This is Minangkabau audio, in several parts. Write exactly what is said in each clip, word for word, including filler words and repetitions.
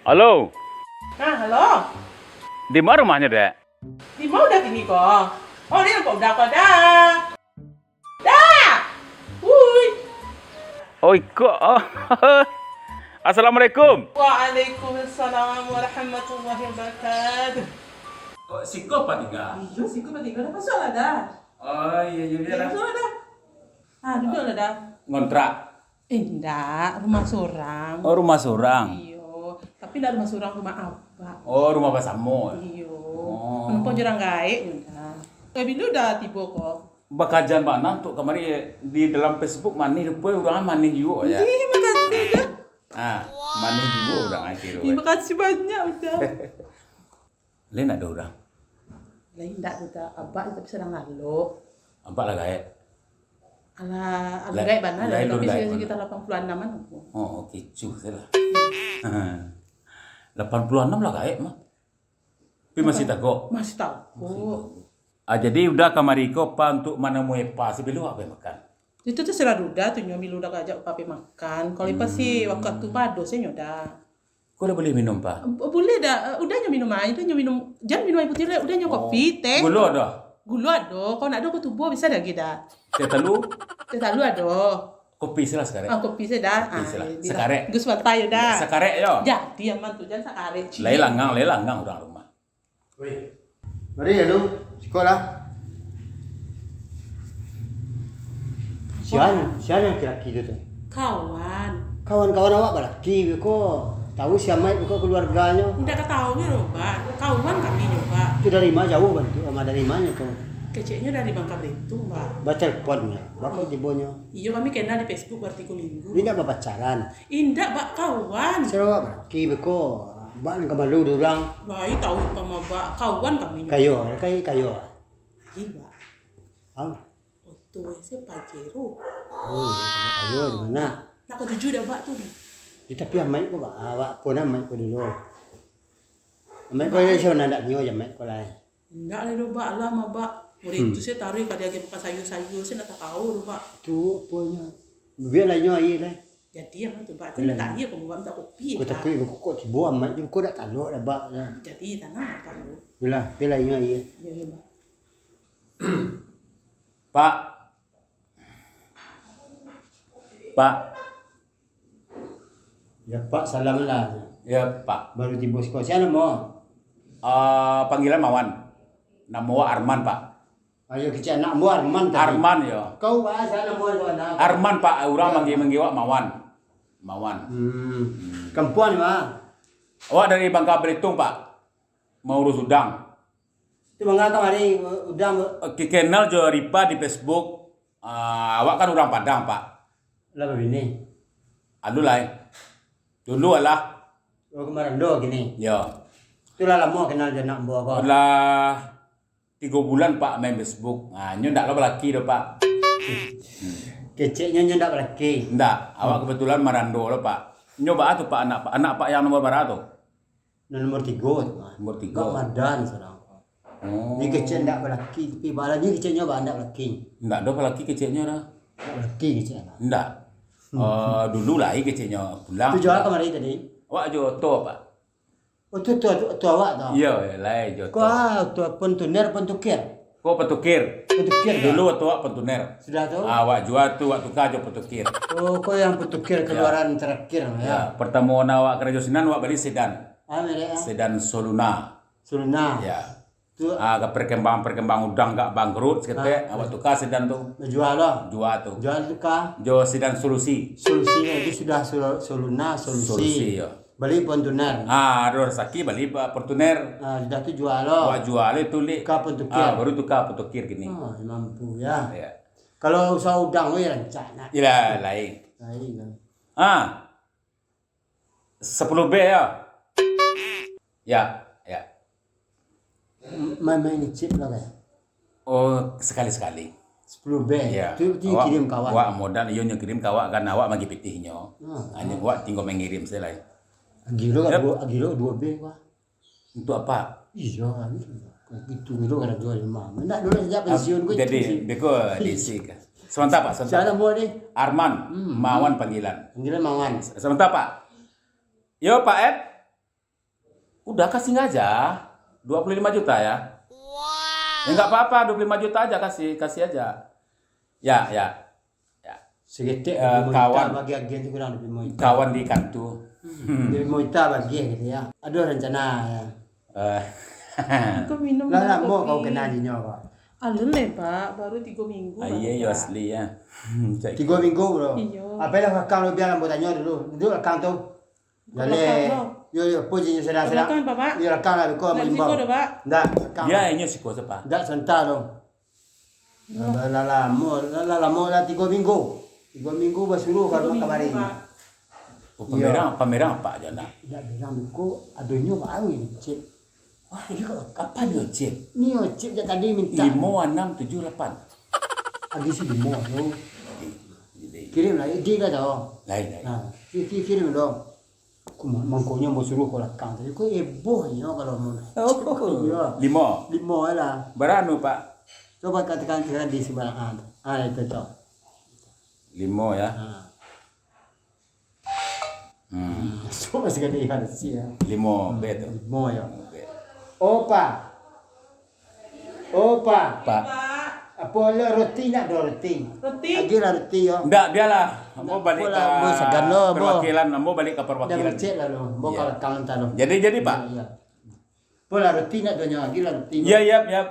Halo. Ha, halo. Di ma rumahnyo, Dek? Di ma Uda kini ko? Oh, den nampak Uda ko, Da. Da! Ui! Oh, iko. Oh. Assalamualaikum. Waalaikumsalam warahmatullahi wabarakatuh. Oh, siko Uda tingga? Iyo, siko Uda tingga. Da, masuaklah, Da. Oh, iyo, iyo, iyo, Da. Masuaklah, Da. Ah, duduaklah, Da. Ngontrak? Eh, indak, rumah surang. Oh, rumah surang. Iyo, tapi indak rumah surang, rumah abak. Oh, rumah basamo. Iyo. Oh. Manumpang jo urang gaek nyo, Da. Eh, bilo Da tibo ko? Bakajan bana tu kamari di dalam Facebook manih rupo urang manih juo ya. Ih, makasih, Da. Ah, manih juo urang akhir. Terima kasih banyak, Da. Lai ndak ado urang? Lai ndak tu, Da. Abak tapi sadang lalok. Abak lah gaek? Alah, alun gaek bana lah, tapi sekitar lapan puluah anam-an. Oh, oke, cuh salah. Lapan puluah anam lah gaek mah. Tapi masih tagak? Masih tagak. Ah, jadi Uda kamari ko, Pak, untuak manamui Epa, sabelum Epa makan? Itu tu serah Uda tu, nyo milu Uda ka ajak Epa pai makan. Kalau Epa sih wakatu pado sajo nyo, Da. Ko lah buliah minum, Pak? Buliah, Da. Eh, Uda nyo minum aia, Uda nyo minum, jan minum aia putiah, Uda nyo kopi, teh. Gulo ado? Gulo ado. Kalau ndak ado, ko tubuah bisa lagi, Da. Teh talua? Teh talua ado. Kopi salah sakarek. Ah, kopi sajo, Da. Kopi salah. Sakarek. Gus Batai, Da. Sakarek yo. Jadi aman tu, jan sakarek, ciek. Lai langgang, lai langgang urang rumah. Weh. Mari, anu, sikolah. Sia, sia nan laki-laki tu, tu? Kawan. Kawan-kawan awak balaki beko. Tahu si Amaik beko keluarganyo? Indak ka tahu nyo, Pak. Kawan kami nyo, Pak. Tu dari ma jauah bantuak, ma dari ma nyo tu? Keceknyo dari Bangka Belitung, Pak. Batelpon nyo. Bako tibonyo? Iyo, kami kenal di Facebook baru tigo minggu. Indak bapacaran? Indak, Pak, kawan. Sia awak balaki beko. Bak nan ka malu di urang. Lai tahu pama, Pak. Kawan kami nyo. Kayo, kayo, kayo. Iyo, Pak. Ah. Oto ese Pajero. Oh, iyo, kayo di ma? Nak katuju dah, Pak, tu. Eh, tapi Amaik ko, Pak, awak pun Amaik ko dulu. Amaik ko, Pak, iyo, nan dak nyo je Amaik ko lai. Indak lai doh, Pak, alah mah, Pak. Urang tu se taruih ka diagiah makan sayua-sayua, se ndak tatau doh, Pak. Tu aponyo. Bialah inyo aia lai. Jadi, apo tu, Pak? Bialah. Mintak aia ka, Pak, mintak kopi, Pak. Ko takuik beko tibo Amaik tu, ko dak talok dah, Pak. Jadi, tanang, Pak. Bialah, bialah inyo aia. Iyo, iyo, Pak. Pak. Pak. Yo, Pak, salam lah. Yo, Pak. Baru tibo siko. Sia namo? Ah, panggilan Mawan. Namo wak Arman, Pak. Ayo, kecek anak ambo Arman tadi. Arman, yo. Kau, Pak, sia namo tu anak? Arman, Pak. Urang manggil-manggil wak Mawan. Mawan. Hmm. Kampuang di ma? Awak dari Bangka Belitung, Pak. Maurus udang. Tu manga kamari, udang, Bu? Oke, kenal jo Ripa di Facebook. Ah, awak kan urang Padang, Pak. Lah babini? Anu lai. Dulu alah. Oh, ka marando kini? Yo. Tu lah lamo kenal jo anak ambo ko? Lah tigo bulan, Pak, main Facebook. Ah, nyo ndak lo balaki doh, Pak. Keceknyo nyo ndak balaki? Ndak. Awak kebetulan marando lo, Pak. Nyo baa tu, Pak, anak, Pak? Anak Pak yang nomor bara tu? Nan nomor tigo tu mah. Nomor tigo. Bak madan surang. Oh. Ni kecek ndak balaki, tapi baa lai keceknyo baa ndak balaki. Ndak doh balaki keceknyo dah. Ndak balaki keceknyo. Ndak. Hmm. Eh, dulu lai keceknyo pulang. Tu jo a kamari tadi? Awak jo oto, Pak. Oh, tu, tu, tu, tu awak tu? Iyo, lai jo oto. Ko a, oto pontuner, pontukir? Ko pontukir. Pontukir, yo? Dulu oto awak pontuner. Sudah tu? Ah, awak jua tu, awak tuka jo pontukir. Oh, ko yang pontukir keluaran terakhir, yo? Yo, pertamo awak karajo sinan, awak bali sedan. Ah, merek a? Sedan Soluna. Soluna. Yo. Tu. Ah, ka perkembang-perkembang udang agak bangkrut saketek, awak tuka sedan tu. Jua lo? Jua tu. Jua tu ka? Jo sedan Solusi. Solusi, itu sudah Sol-, Soluna, Solusi. Solusi, yo. Bali Fortuner. Ah, ado rasaki bali ba-, Fortuner. Ah, sudah tu jua lo. Awak jua lo tu, Lik. Tuka pontukir. Ah, baru tuka pontukir kini. Ah, mampu, yo. Yo. Kalau usaha udang, weh, rancak nak. Iyolah, lain. Lain, kan. Ah. Sapuluah B, yo. Yo, yo. Main-main chip lah, kan? Oh, sakali-sakali. Sapuluah B. Yo. Tu, tu awak kirim kawan. Awak modal, iyo, nyo kirim ka awak, kan awak magi pitih nyo. Ah, ah. Nyo awak tinggal mangirim sajo lai. Gilo, yap. Duo, gilo duo B, Pak. Untuak apo? Iyo, kan. Itu gilo kan duo limo. Ndak dulu sajak pensiun ko. Jadi, beko diisi ka. Sebentar, Pak, sebentar. Sia namo ni? Arman, hmm. Mawan panggilan. Panggilan Mawan. Sebentar, Pak. Yo, Pak Ed. Udah, kasih aja. Dua puluh lima juta ya. Ya, nggak apa-apa, dua puluh lima juta aja kasih, kasih aja. Ya, ya. Ya. Saketek, eh, limo juta kawan. Bagi agiah tu kurang limo juta. Kawan di kantu. Hmm. Limo juta bagi gitu ya. Ado rencana ya. Eh. Kau minum Lah, lah lamo kopi. Kau kenal dinyo, Pak? Alun leh, Pak. Baru tigo minggu. Ah, baru, iya, iya, Pak. Asli ya. Cek. Tigo minggu, bro. Iya. Apa lah belakang lu, biar ambo tanyo dulu. Duduk belakang tu. Ke belakang, bro. Yo, yo, apa je sedang-sedang. Ke belakang, Pak, Pak. Yo, belakang lah, beko. Nak di siko dah, Pak? Ndak, belakang. Ya, inyo siko siapa? Ndak, sebentar tu. Lah, lah lamo, lah, lah lamo lah, tigo minggu. Tigo minggu basuruah kalau kamari. Tigo minggu, Pak. Oh, pamerang, pamerang apa aja nak? Ndak berang beko, adonyo baru ni, Cik. Wah, iyo, kapan yo, Cik? Ni yo, Cik, jak tadi minta. Limo, anam, tujuh, lapan. Agi si limo tu. Kirim lah, dia dah tahu. Lain, lain. Nah, ki-, ki-, kirim dong. Aku ma-, mangkonyo mau suruh kau lakang tadi. Kau heboh nyo kalau mau. Oh, iya. Limo. Limo lah. Baranu, Pak? Coba katakan, katakan di sebelah. Ah, itu tu. Limo ya. Ha. Hmm. Masuk masih kena ikan sia. Limo bet tu. Limo ya. Limo bet. Opa. Opa. Pak. Apa lah roti nak ada roti? Roti? Agilah roti yo. Ndak, biarlah. Ambo balik ka perwakilan, ambo balik ka perwakilan. Dah cek lah lo. Ambo kalau kawan talo. Jadi, jadi, Pak. Iya, iya. Apa lah roti nak ada nyo, agilah roti. Iya, iya, iya.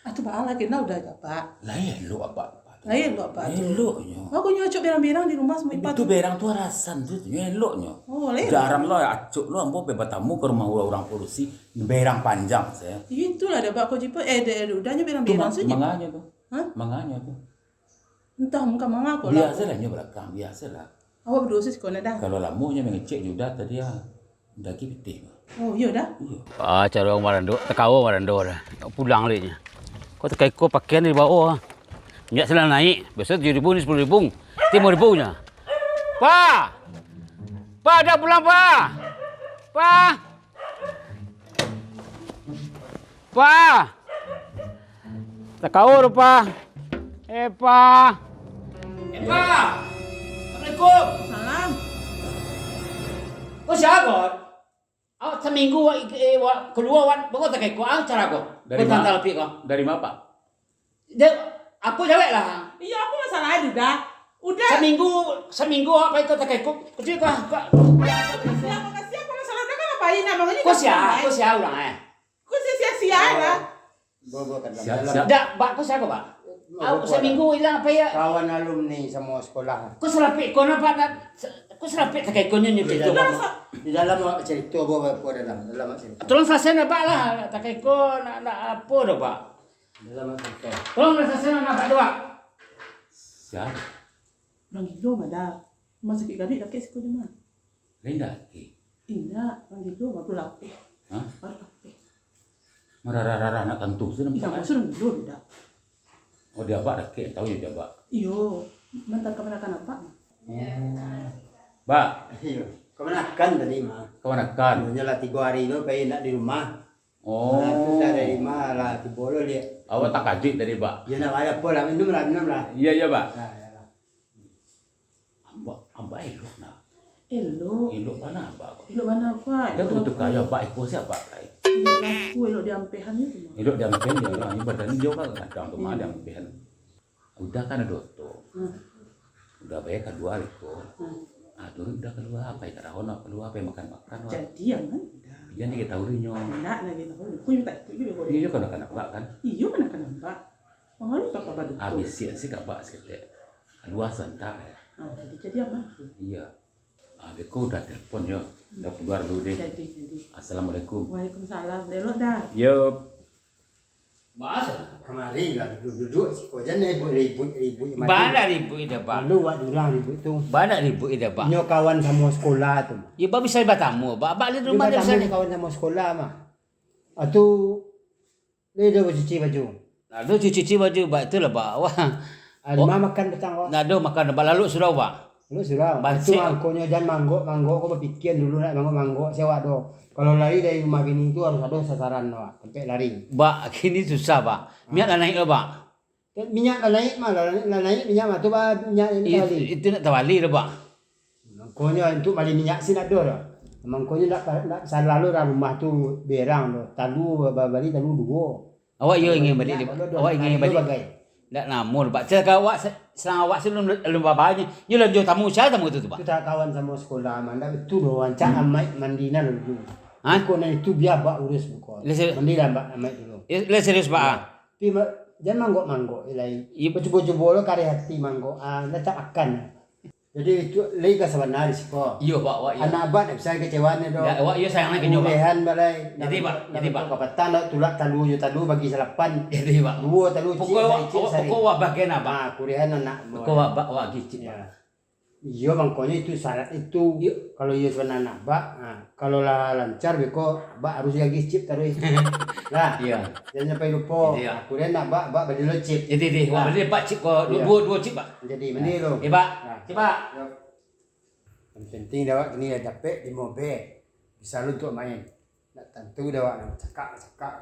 Atuh baa lah, kena udah aja, Pak. Lah, elok, Abak. Lah, elok, Abak, tu. Eloknyo. Aku nyo acok berang-berang di rumah semua. Itu berang tu arasan tu, tu eloknyo. Oh, lah, elok. Jarang lah acok lo ambo pai batamu ka rumah urang-urang padusi, berang panjang se. Iyo, itulah dah, Abak, kau jipa, eh, dek, udahnyo berang-berang sajo. Manganyo tu. Hah? Manganyo tu. Entah, mungkin manga kau lah. Biasalah nyo balakang, biasalah. Awak baduo se siko nak dah. Kalau lamo nyo mangecek jo udah tadi ah. Daging pitih. Oh, iyo dah. Iyo. Ah, caro marando, takawa marando dah. Pulang dek nyo. Kok takaiko pakaian di bawah. Minyak salah naik, biasa tujuh ribu ni sepuluh ribu. Limo ribu nyo. Pa! Pa, dah pulang, Pa! Pa! Pa! Takawa tu, Pa. Eh, Pa. Eh, Pa. Assalamualaikum. Salam. Kau siapa? Awak saminggu, eh, wa-, kalua, wan, bako takaiko, ah, cara ko. Dari ma-, kau tantang lapik ko. Dari ma, Pak? Dia, aku jawek lah. Iya, apa masalah dia, dah? Udah. Saminggu, saminggu awak pai ko takaiko. Kecil ko, ko. Siapa, siapa masalah? Udah kan apa ini namanya? Ko sia, ko sia urang, eh? Ko sia-sia lah. Bo, bo, kan. Siap, dalam. Siap. Dak, Bak, ko sia ko, Bak? Bo, au, bo, saminggu ilang apa ya? Kawan alumni samo sekolah. Ko salapik ko napa nak, ko salapik takai ko nyo nyo. Di dalam, di dalam awak cerita, bo, bo, bo, dalam, dalam awak cerita. Tolong selesai nak, Bak, lah. Takai ko nak, nak apa dah, Bak? Dalam awak cerita. Tolong selesai nak, Bak, tu, Bak. Siap. Urang gilo mah dah. Rumah sakik gaduik dakek siko je mah. Lain dakek? Indak, urang gilo baru lapeh. Hah? Baru lapeh. Mararah-rarah nak kantu tu nampak. Indak, kan? Maksud urang gilo dah. Oh, di abak dakek, tahu yo di abak. Iyo, mantan kamanakan abak mah. Oh. Bak. Iyo, kamanakan tadi mah. Kamanakan. Nyo lah tigo hari tu pai indak di rumah. Oh. Nah, tu dah dari ma lah, tibo lo liek. Awak takajuik tadi, Bak. Yo, nak bayar apo lah, minum lah, minum lah. Iya, iya, Bak. Nah, ya lah. Abak, abak elok nah. Elok. Elok bana abak ko. Elok bana ko, ah. Dah elok tu kayo abak iko sia abak lai. Elok laku, elok diampehan itu mah. Elok diampehan yo lah, ini badan ni jauh lah kadang tu mah diampehan. Udah kan ado oto. Hmm. Udah bae kalua iko. Hmm. Ah, turun udah kalua, pai taraho nak kalua, pai makan-makan, wah. Jadi, aman, udah. Jan diketahui nyo. Nak lagi tahu. Ku yo tak ikut juga. Iyo, iyo, kan anak abak kan? Iyo, kan anak abak. Mangalu tak kabar tu? Ah, bisiak se ka abak saketek. Kalua santai. Ah, jadi, jadi aman tu. Iya. Ah, beko udah telepon yo. Hmm. Udah kalua dulu deh. Jadi, jadi. Assalamualaikum. Waalaikumsalam. Elok dah. Yo. Mas, kamari lah duduk-duduk siko, jan ribut-ribut, ribut. Bana ribut dah, Bak. Lalu wak durang ribut tu. Bana ribut dah, Bak. Nyo kawan samo sekolah tu. Yo, Bak bisa batamu, Bak. Bak di rumah di batamu sana. Kawan samo sekolah mah. Atu, dia dah bacuci baju. Nah, dah cuci-cuci baju, Bak, itulah, Bak. Wah. Ah, di ma makan patang, Bak? Nah, dah makan, Bak, lalu surau, Bak. Lu surau. Bansek. Itu mangkonyo jan manggok-manggok, ko bapikia dulu nak manggok-manggok, sia awak do. Kalau lari dari rumah bini tu harus ado sasaran, Bak, tampek lari. Bak, kini susah, Bak. Minyak lah naik lo, Bak. Minyak lah naik mah, lah naik, lah naik minyak mah tu, Bak, minyak nan tabali. Itu nak tabali lo, Bak. Mangkonyo untuak bali minyak se ndak ado doh. Mangkonyo ndak, ndak salalu lah rumah tu berang tu. Talu ba-, bali talu duo. Awak iyo ingin baliak, Pak? Awak ingin baliak? Ndak namuah, Pak. Cako awak se-, salang awak se alun, alun babanyo. Iyo lah jo tamu, sia tamu tu, tu, Pak? Tu tak kawan samo sekolah, mah. Ndak batua doh, rancak amaik mandi nan dulu. Hah? Kok nan itu bia abak urus buko. Mandi lah abak amaik dulu. Iyo, lah serius, Pak, ah? Tapi ma-, jan manggok-manggok lai. Iyo. Bacubo-cubo lo kareh ati manggok, ah, lah tak makan. Jadi itu lai ka sabana di siko. Iyo, Pak, wak, iyo. Anak abak ndak bisa kecewa nyo doh. Ndak, wak, iyo sayang lai ka nyo, Pak. Kurehan balai. Jadi, Pak, jadi, Pak. Kapatang ndak tulak talu jo talu bagi salapan. Jadi, Pak. Duo talu cik, pokok wak, sari cik, pokok wak bagian abak. Ah, kurehan anak. Pokok wak, wak gicik, Pak. Iyo, mangkonyo itu syarat itu. Iyo. Kalau iyo sabana anak abak, ah, kalau lah lancar beko, abak harus lagi cip taruih. Lah. Iyo. Jan sampai lupo. Iyo. Kurehan anak abak, abak bali lo cip. Jadi, jadi, wak bali abak cip ko, duo, duo cip, Pak. Jadi, mandi lo. Eh, Pak. Cip, Pak. Nan penting dek awak kini lah dapek limo be. Bisa lo untuak main. Ndak tantu dek awak, cakak, cakak.